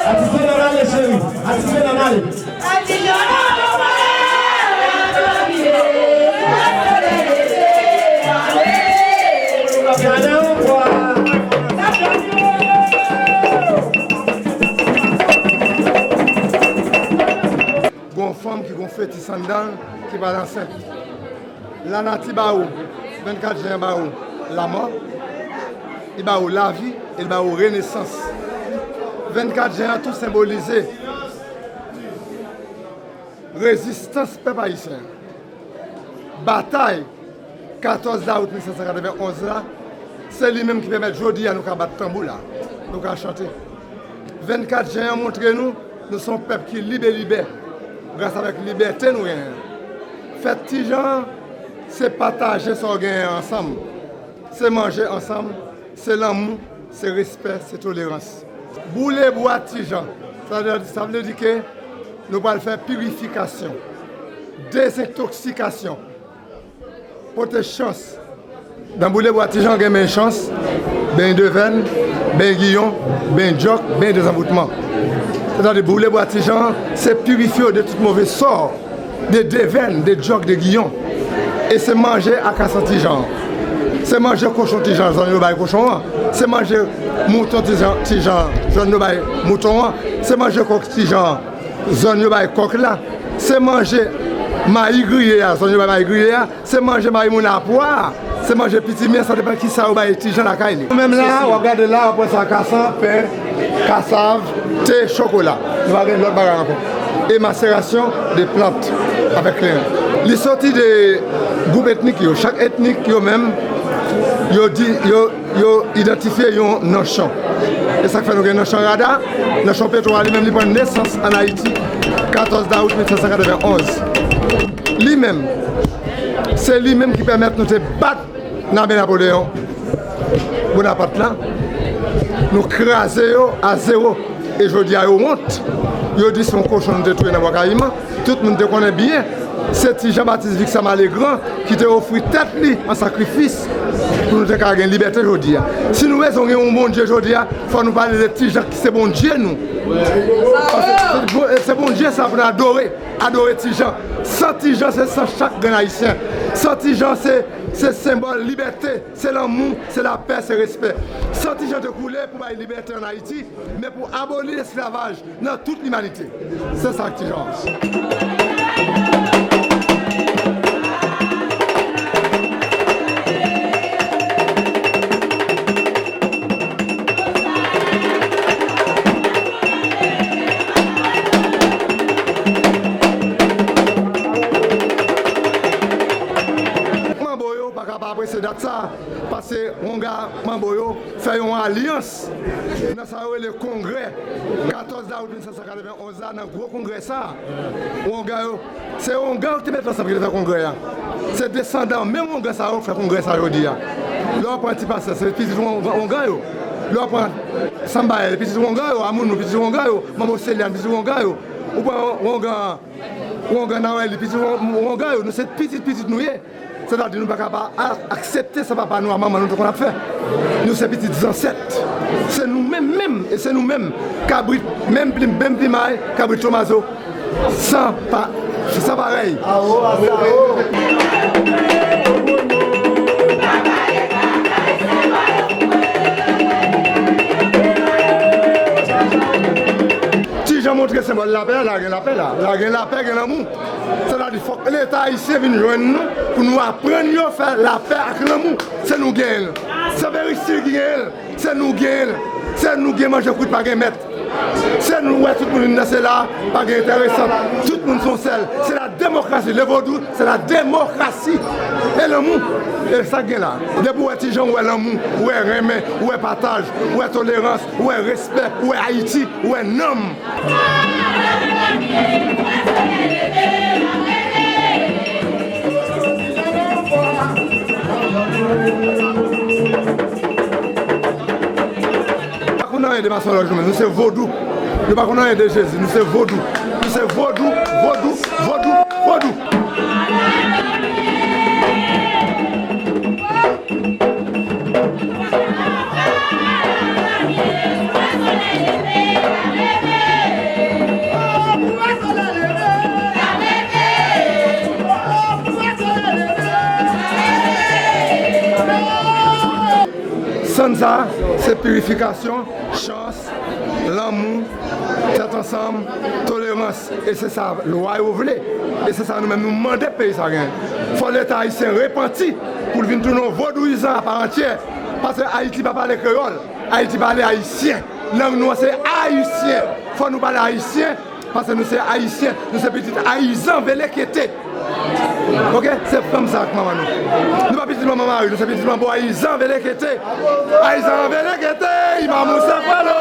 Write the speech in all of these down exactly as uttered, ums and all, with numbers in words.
Atis Benan ale, cheri. Atis Benan ale. Gon fanm ki gon fetis anndan l, ki pral ansent. Lanati ba ou, vennkat jen an ba ou lamò, li ba ou lavi, e li ba ou renesans. Vennkat jen an tou senbolize rezistans pèp ayisyen an. Batay katòz dawout mil senk san katrevenn onz la, se li menm ki pèmèt jodi a nou ka bat tanbou la, nou ka chante. Vennkat jen an montre nou, nou se yon pèp ki libe libè, gras avèk libète nou genyen. Fèt Ti Jan an, se pataje sa w genyen ansanm, se manje ansanm, se lanmou, se respè, se tolerans. Boule bwa Ti Jan, sa vle, sa vle di ke nou pral fè pirifikasyon, dezentoksikasyon, pote chans. Nan boule bwa Ti Jan gen beny chans, beny devèn, beny giyon, beny djòk, beny dezanvoutman. Sètadi boule bwa Ti Jan an, se pirifye w de tout move sò, de devèn, de djòk, de giyon. E se manje akasan Ti Jan an. Se manje kochon Ti Jan an, zòn yo bay kochon an. Se manje mouton Ti Jan, Ti Jan an, zòn yo bay mouton an. Se manje kòk Ti Jan an, zòn yo bay kòk la. Se manje mayi griye a, zòn yo bay mayi griye a. Se manje mayi moun a pwa a. Se manje pitimè, sa depann kisa yo bay Ti Jan lakay li. Nou menm la, w ap gade la, w ap wè sa akasan, pen, kasav, te, chokola. Nou pa gen lòt bagay ankò. E maserasyon de plant avèk klen an. Li soti de gwoup etnik yo. Chak etnik yo menm, yo di, yo, yo idantifye yon nanchon. E sa k fè nou gen nanchon Rada, nanchon Petwo a li menm li pran nesans ann Ayiti, katòz dawout mil senk san katrevenn onz. Li menm, se li menm ki pèmèt nou te bat lame Napoleyon Bonapat la. Nou kraze yo a zewo. E jodi a yo wont. Yo di se yon kochon nou te touye nan Bwa Kayiman. Tout moun te konnen byen, se Ti Jan Batis Viksa Malegran ki te ofri tèt li an sakrifis pou nou te ka gen libète jodi a. Si nou bezwen gen yon Bondye jodi a, fò nou pale de Ti Jan ki se Bondye nou. Paske se, se Bondye sa pou nou adore, adore Ti Jan. San Ti Jan se san chak grenn ayisyen. San Ti Jan se, se senbòl libète, se lanmou, se lapè, se respè. San Ti Jan te koule pou bay libète ann Ayiti. Men pou aboli lesklavaj nan tout limanite. Se sa k Ti Jan. Manbo yo pa ka pa apresye dat sa, paske wonga manbo yo fè yon alyans nan sa yo rele kongrè katòz dawout mil senk san katrevenn onz la, nan gwo kongrè sa a. Wonga yo, se wonga yo ki te met ansanm ki te fè kongrè a. Se desandan menm wonga sa yo k fè kongrè sa jodi a. Lè w pran Ti Pastè, se pitit wonga, wonga yo. Lè w pran Sanbayèl, pitit wonga yo. Amounou, pitit wonga yo. Manbo Selyàn, pitit wonga yo. Ou pran wonga, wonga Nawèli, pitit won-, wonga yo. Nou se pitit pitit nou ye. Sètadi nou pa ka pa a-, aksepte sa papa nou ak manman nou te konn ap fè. Nou se pitit zansèt. Se nou menm menm, e se nou menm. Kabrit, menm plim, menm plimay, kabrit Tomazo, san pa, san parèy. Ti Jan montre senbòl lapè, la gen lapè la. La gen lapè, gen lanmou. Sètadi fòk Leta ayisyen vin jwenn nou pou nou aprann yo fè lapè ak lanmou. Se nou genyen l. Se Peristil ki genyen l. Se nou genyen l. Se nou gen manje kwit pa gen mèt. Se nou wè tout moun vin danse la, pa gen enteresan. Tout moun se yon sèl. Se la demokrasi. Le vodou, se la demokrasi. E lanmou. E sa k gen la. Depi w wè Ti Jan, ou wè lanmou, ou wè renmen, ou wè pataj, ou wè tolerans, ou wè respè, ou wè Ayiti, ou wè nanm. Pa konn anyen de masonlòj nou menm, nou se vodou. Nou pa konn anyen de Jezi, nou se vodou. Nou se vodou, vodou, vodou, vodou. Tann sa, se pirifikasyon, chans, lanmou, tèt ansanm, tolerans. E se sa lwa yo vle. E se sa nou menm nou mande peyi sa genyen. Fò Leta ayisyen repanti pou l vin tounen yon vodouyizan apa antyè. Paske Ayiti pa pale kreyòl. Ayiti pale ayisyen. Lang nou an se ayisyen. Fò nou pale ayisyen. Paske nou se ayisyen, nou se pitit ayizan velekete. Oke? Se fanm sa ak manman nou. Nou pa pitit manman mari, nou se pitit manbo ayizan velekete. Ayizan velekete, imam ou se kwalo.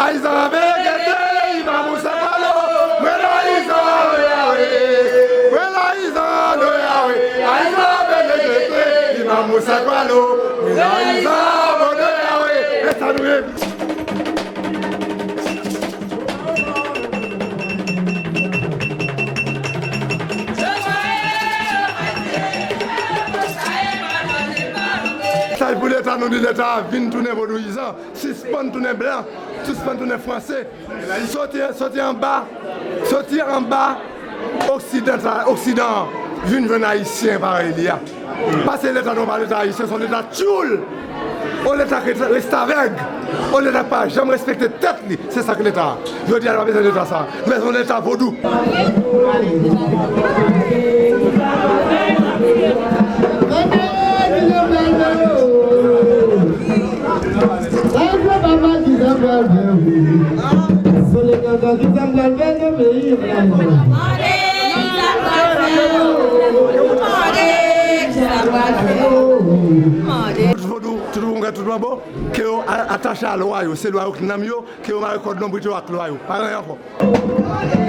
Ayizan velekete, imam ou se kwalo. Mwen ayizan, mwen ayizan, mwen ayizan, mwen ayizan velekete, imam ou se kwalo. Mwen ayizan, mwen ayizan. E sa nou ye. Mesaj pou Leta, nou di Leta a vin tounen vodouyizan, sispann tounen blan, sispann tounen franse, soti, soti anba, soti anba Oksidan, Oksidan an, vin jwenn Ayisyen parèy li a. Pase Leta nou pa Leta ayisyen, se yon Leta tchoul. Yon Leta ki restavèg. Yon Leta ki pa janm respekte tèt li. Se sa k Leta a. Jodi a, nou pa bezwen Leta sa. Nou bezwen yon Leta vodou. Tout vodou, tout kongrè, tout manbo, ke yo a- atache a lwa yo. Se lwa yo k nanm yo, ke yo mare kòd lonbrit yo ak lwa yo. Pa gen anyen ankò.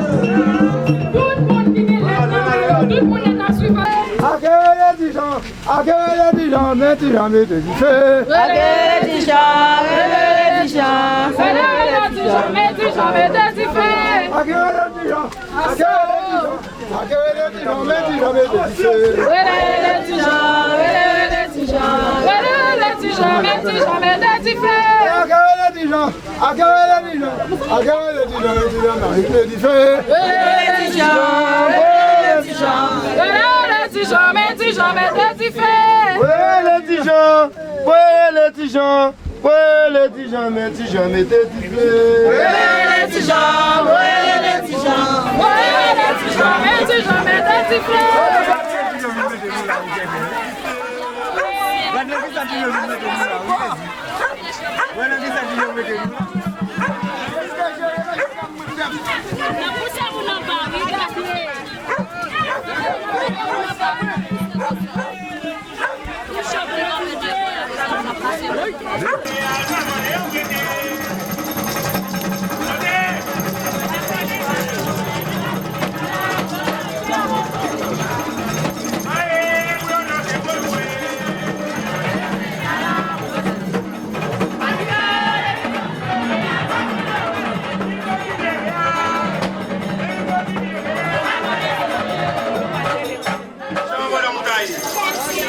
Tout moun ki gen lèt nan men yo, tout moun nan ap swiv. Ake rele Ti Jan, ake rele Ti Jan, men Ti Jan mete dife. Rele Ti Jan, rele Ti Jan, rele Ti Jan, men Ti Jan mete dife. Ake rele Ti Jan, ake rele Ti Jan. Ake rele Ti Jan, men Ti Jan mete dife. Rele Ti Jan, rele Ti Jan, rele Ti Jan, men Ti Jan mete dife. Ake rele Ti Jan, ake rele Ti Jan, ake rele Ti Jan, men Ti Jan mete dife. Rele Ti Jan, rele Ti Jan, rele Ti Jan, men Ti Jan mete dife. Rele Ti Jan, rele Ti Jan. Rele Ti Jan, men Ti Jan mete dife. Rele Ti Jan, rele Ti Jan, rele Ti Jan, men Ti Jan mete dife. Gade nan kisa Ti Jan vin mete nou la, wi. Gade nan kisa Ti Jan mete nou la. Montay.